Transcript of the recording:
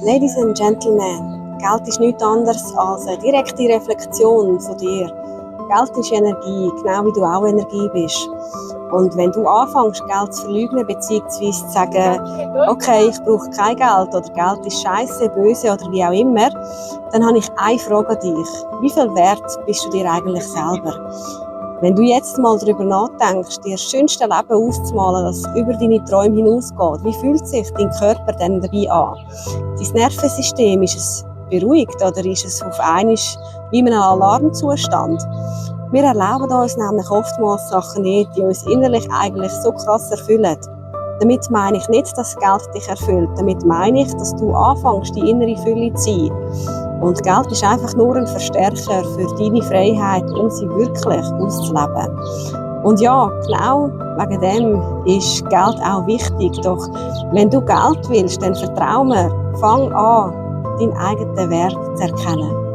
Ladies and Gentlemen, Geld ist nichts anderes als eine direkte Reflexion von dir. Geld ist Energie, genau wie du auch Energie bist. Und wenn du anfängst, Geld zu verleugnen, beziehungsweise zu sagen, okay, ich brauche kein Geld oder Geld ist scheiße, böse oder wie auch immer, dann habe ich eine Frage an dich. Wie viel wert bist du dir eigentlich selber? Wenn du jetzt mal darüber nachdenkst, dir das schönste Leben auszumalen, das über deine Träume hinausgeht, wie fühlt sich dein Körper denn dabei an? Dein Nervensystem, ist es beruhigt oder ist es auf einmal wie in einem Alarmzustand? Wir erlauben uns nämlich oftmals Sachen nicht, die uns innerlich eigentlich so krass erfüllen. Damit meine ich nicht, dass Geld dich erfüllt. Damit meine ich, dass du anfängst, die innere Fülle zu sein. Und Geld ist einfach nur ein Verstärker für deine Freiheit, um sie wirklich auszuleben. Und ja, genau wegen dem ist Geld auch wichtig. Doch wenn du Geld willst, dann vertrau mir, fang an, deinen eigenen Wert zu erkennen.